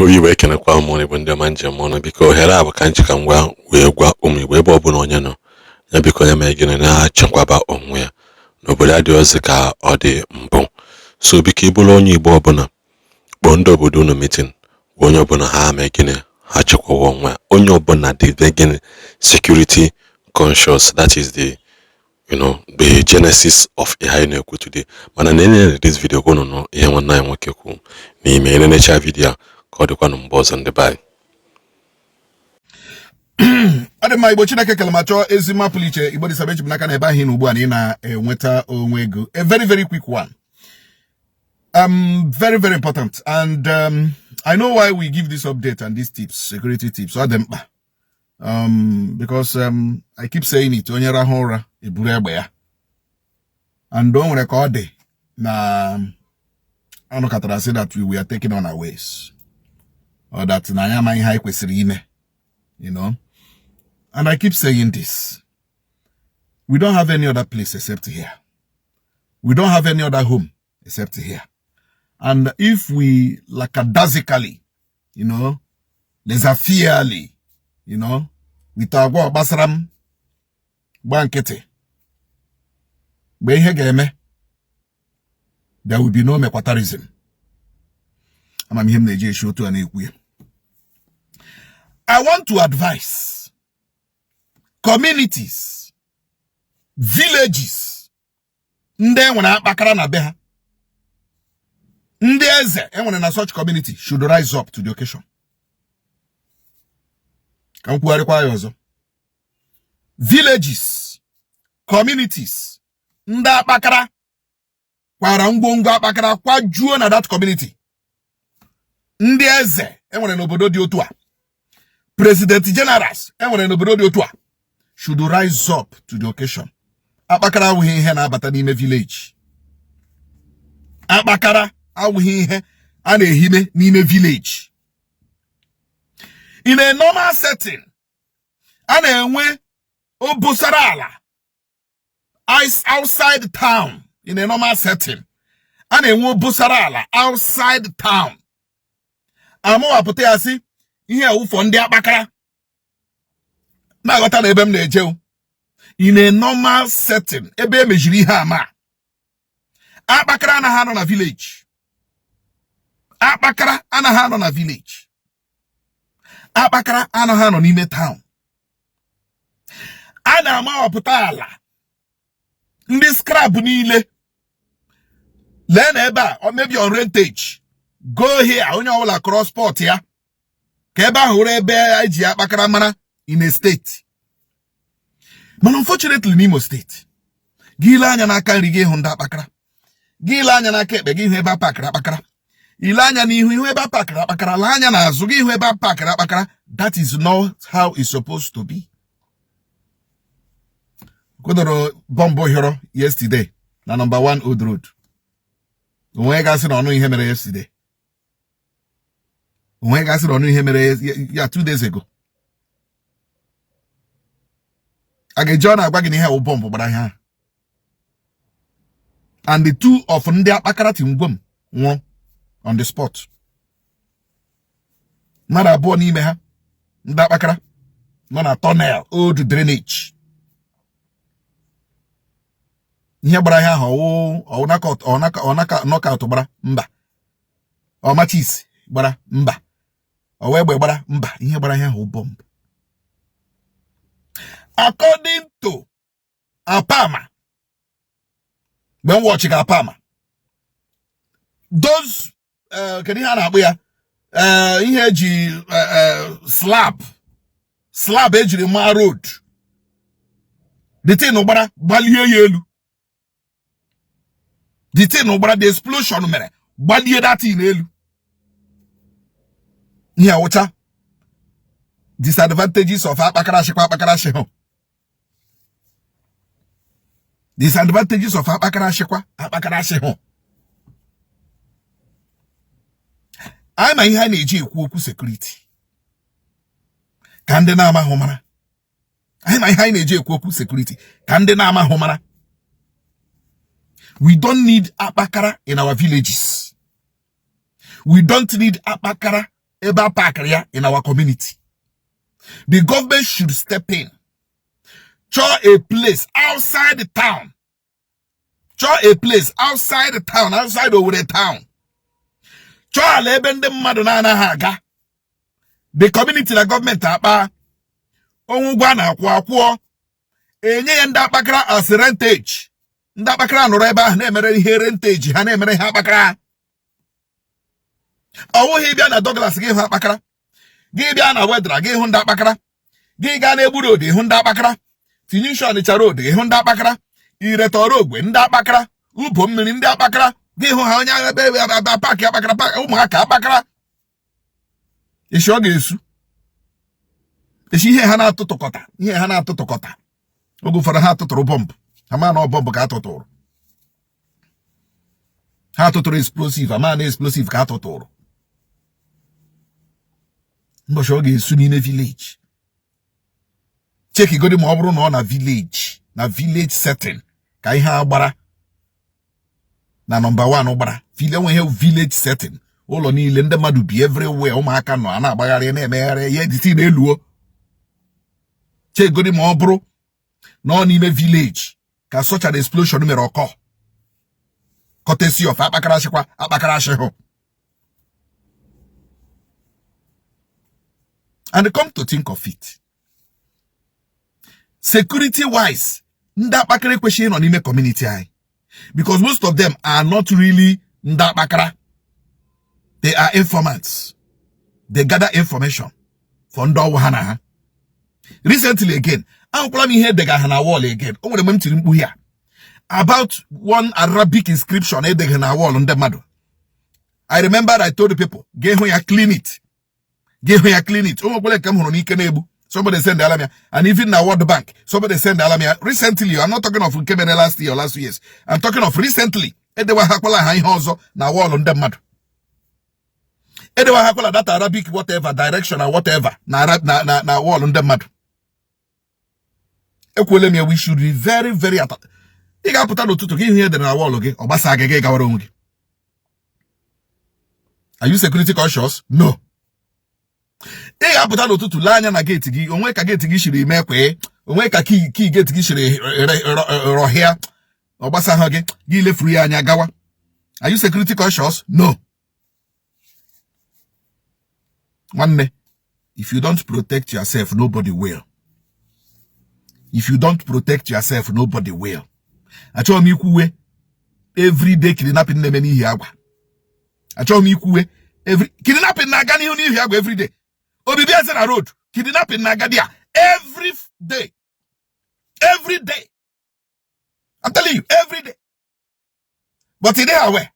Igbo bụ Igbo, ekenekwa m ụnụ. Igbo ndị ọma, njem ọnụ. Biko, ohere a bụ ka nji ka m gwa wee gwa ụmụ Igbo, ebe ọbụla onye nọ ya, biko ya mee gịnị, na-achekwaba onwe ya n'obodo adịghịzị ka ọ dị mbụ. So biko, ị bụrụ onye Igbo ọbụla, kpọọ ndị obodo unu meeting, gwa onye ọbụla ha mee gịnị, ha chekwawa onwe ya. Onye ọbụla dị gịnị, security conscious. That is the you know the genesis of ihe anyị na-ekwu today. Mana na enene this video ka unu nụ ihe nwanne anyị nwoke kwu n'ime. Enenecha video a, ka ọ dịkwanụ mgbe ọzọ, ndị be anyị. Ọ dị mma. Igbo Chineke kele ma chọọ ezi mma pụrụ iche. Igbo dịsabe eji m n'aka na ebe ahụ ị nọ ugbu a na ị na-enweta onwe ego. A very, very quick one, very, very important, and I know why we give this update and these tips, security tips. Ọ dị mkpa, because I keep saying it, onye rahụ ụra eburu egbe ya. And o nwere ka ọ dị na anụkọtara sị that we were taken unawares or that na anyị amaghị ihe anyị kwesịrị ime. And I keep saying this, we don't have any other place except here. We don't have any other home except here. And if we lackadaisically, laissez-fairely, with agwa gbasara m gba nkịtị, mgbe ihe ga-eme, there will be no mekwatarism. Amamihe m na-eji eshi otu a na-ekwu ya. I want to advise communities, villages ndị enwere akpakara na be ha, ndị eze enwere na such community should rise up to the occasion. Ka m kwugharịkwa ya ọzọ: villages, communities ndị akpakara kwara ngwongwo akpakara kwajuo na that community, ndị eze enwere n'obodo dị otu a, president generals enwere n'obodo dị otu a should rise up to the occasion. Akpakara awụghị ihe na-abata n'ime village. Akpakara awụghị ihe a na-ehime n'ime village. In a normal setting, a na-enwe obosara ala outside town. In a normal setting, a na-enwe obosara ala outside town, amụwapụta ya sị ihe awụfọ ndị akpakara na-aghọta na ebe m na-eje o. In a normal setting, ebe emejiri ihe ama, akpakara anaghị anọ na village. Akpakara anaghị anọ na village. Akpakara anaghị anọ n'ime town. A na-amawapụta ala ndị scrap niile lee na ebe a, or maybe on rentage, go here, onye ọbụla cross port ya ka ebe ahụ were ebe eji akpakara mara in a state. Mana unfortunately, n'Imo Steeti, gị ile anya n'aka nri gị, hụ ndị akpakara. Gị ile anya n'aka ekpe gị, hụ ebe a pakịrị akpakara. Ile anya n'ihu, ihu ebe a pakịrị akpakara. Lee anya n'azụ gị, hụ ebe a pakịrị akpakara. That is not how it's supposed to be. Kodoro bọmbụ hịọrọ yesterday na number 1 Old Road. Onwe gasị na ọnụ ihe mere yesterday, onwe gasị na ọnụ ihe mere ya 2 days ago, a ga-eji ọ na-agwa gị na ihe wụ bọmbụ gbara ihe ahụ. And the two of ndị akpakara tingwom nwụrụ on the spot. Mmadụ abụọ n'ime ha, ndị akpakara nọ na tunnel, old drainage. Ihe gbara ihe ahụ, ọwụ knockout gbara mba, ọ matches gbara mba, ọwụ egbe gbara mba. Ihe gbara ihe ahụ, bọmbụ. According to Apama, mgbe m watch ga Apama, those kedu ihe a na-akpụ ya, ihe eji slab ejiri maa road, the thing gbara gbalie ya elu. The thing gbara, the explosion mere gbalie that thing elu. Ihe awụcha disadvantages of akpakara ashịkwa akpakara ashị hụ, disadvantages of akpakara ashịkwa akpakara ashị hụ. Anyị ma ihe a na-eji ekwu okwu security ka ndị na-amahụ mara. Anyị ma ihe anyị na-eji ekwu okwu security ka ndị na-amahụ mara. We don't need akpakara in our villages. We don't need akpakara Ebe a pakịrị ya in our community, the government should step in, chọọ a place outside the town, chọọ a place outside the town, outside Owerri town, chọọ ala ebe ndị mmadụ na-anaghị aga. The community na gọọmenti akpa onwe ụgwọ a na-akwụ akwụọ, enye ya ndị akpakara as rentage. Ndị akpakara nọrọ ebe ahụ na-emere ihe rentage ha, na-emere ihe akpakara. Ọ wụghị bịa na Douglas gị hụ akpakara, gị bịa na Wetheral gị hụ ndị akpakara, gị gaa na Egbu Road ịhụ ndị akpakara, tinye isi Ọnịcha Road ịhụ ndị akpakara, Iretọrọ Ogwe ndị akpakara, Ubo Mmiri ndị akpakara, gị hụ ha onye ebe ebe paakị akpakara, paakị ụmụaka akpakara. Esi ọ ga-esu esi ihe ha na-atụtụkọta, ihe ha na-atụtụkọta. Oge ụfọdụ ha atụtụrụ bọmbụ, ha ma na ọ bọmbụ ka atụtụrụ ha, atụtụrụ explosive, ama na explosive ka atụtụrụ. Mbọchị ọ ga-esu n'ime village, chekigodi ma ọ bụrụ na ọ na village, na village setting ka ihe a gbara na number 1 gbara enwe ihe village setting, ụlọ niile ndị mmadụ bi everywhere, ụmụaka nọ a na-agbagharị na-emegharị ya editi na-eluo. Chegodi ma ọ bụrụ na ọ n'ime village ka such an explosion mere ọkọ, courtesy of akpakara shịkwa akpakara shịhụ. And come to think of it, security wise, ndị akpakara ekwesịghị ịnọ n'ime community anyị, because most of them are not really ndị akpakara. They are informants. They gather information for ndị ọwụ ha na ha. Recently again, ahụkwala m ihe edega ha na wall again. O nwere mgbe m tiri mkpu ya about one Arabic inscription edegha na wall ndị mmadụ. I remember I told the people, gee hụ ya, clean it. Gee hụ ya, clean it. O nwekwara nke m hụrụ n'ike na-egbu. Somebody send ala m ya. And even na World Bank, somebody send ala m ya. Recently, I'm not talking of nke mere last year or last 2 years. I'm talking of recently. Edewa hakwala ha ihe ọzọ na wall ndị mmadụ. Edewa hakwala that Arabic whatever direction and whatever na na na, na wall ndị mmadụ. Ekwuole m ya, we should be very very ị ga-apụta n'ụtụtụ gị ihe edere na wall gị, ọ gbasa gị, gị gawara onwe gị. Are you security conscious? No. Ị ga-apụta n'ụtụtụ lee anya na gate gị, onwe ka gate gị shiri mee kwee, onwe ka key gate gị shiri rọhịa, ọ gbasa gị, gị lefuru ya anya gawa. Are you security conscious? No. Nwanne, if you don't protect yourself, nobody will. If you don't protect yourself, nobody will. Achọghị m ikwuwe everyday kidnapping na-eme n'ihi agwa. Achọghị m ikwuwe every kidnapping na-aga n'ihu n'ihi agwa everyday. Obibi Eze na road, kidnapping na-aga there every day. Every day. I'm telling you, every day. But ị dịghị aware.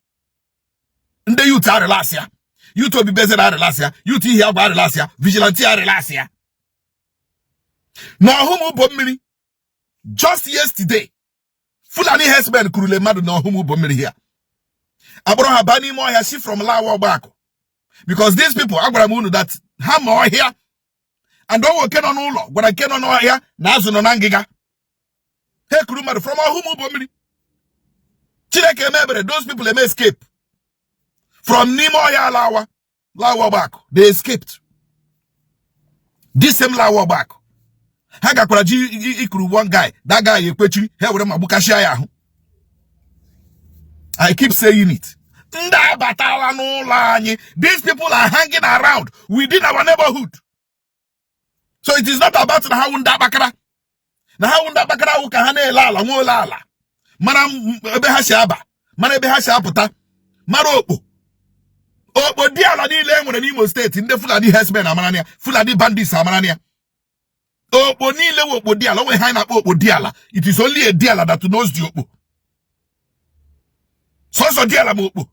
Ndị youth arịlasị ya. Youth Obibi Eze na arịlasị ya. Youth ihi agwa arịlasị ya. Vigilante arịlasị ya. Na ọhụm ụbọ mmiri, just yesterday, Fulani herdsmen kurule mmadụ na ọhụm ụbọ mmiri here. Akpọrọ ha baa n'ime ọhịa si from Lawa Ọgbakụ. Because these people, agwara m unu that ha ma ọhịa. And ọnwa oke nọ n'ụlọ gwara nke nọ n'ọhịa na azụ nọ na ngịga. Ha kuru mmadụ from ọhụm ụbọ mmiri. Chineke eme ebere, those people eme escape from n'ime ọhịa Lawa Lawa Ọgbakụ. They escaped. This same Lawa Ọgbakụ. Ha gakwara ji ikuru one guy, that guy ekwechiri, ha were ma gbukashịa ya ahụ. I keep saying it. Ndị abatala n'ụlọ anyị. These people are hanging around within our neighborhood. So it is not about na ha wụ ndị akpakara. Na ha wụ ndị akpakara wụ ka ha na-ele ala nwe ole ala. Mara ebe ha si aba, mara ebe ha si apụta, mara okpo. Okpo dị ala niile e nwere n'Imo steeti, ndị Fulani herdsmen amara ya, Fulani bandits amara ya. Okpo niile wụ okpo dị ala, onwe ha na-akpọ okpo dị ala. It is only a dị ala that knows the okpo. Sọsọ dị ala ma okpo.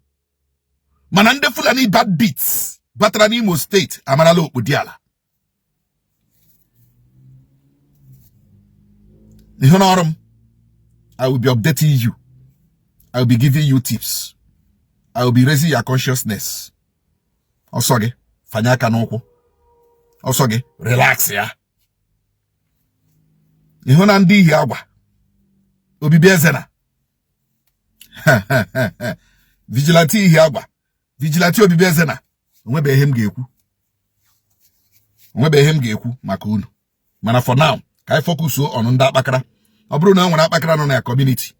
Mana ndị Fulani bandits batara n'Imo steeti amarala okpo dị ala. Ihe n'ọrụ m, I will be updating you. I will be giving you tips. I will be raising your consciousness. Ọsọ gị, fanye aka n'ụkwụ. Ọsọ gị, relax ya. Ịhụ na ndị ihi agwa, Obibi Eze na vigilante ihi agwa, vigilante Obibi Eze na, onwebeghị ihe m ga-ekwu. Onwebe ihe m ga-ekwu maka unu, mana for now, ka anyị focus on ndị akpakara. Ọ bụrụ na e nwere akpakara nọ na community,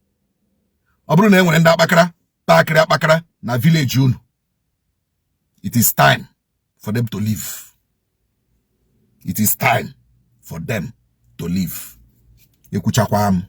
ọ bụrụ na e nwere ndị akpakara pakịrị akpakara na village unu, it is time for them to leave. It is time for them to leave. Ekwuchakwa m.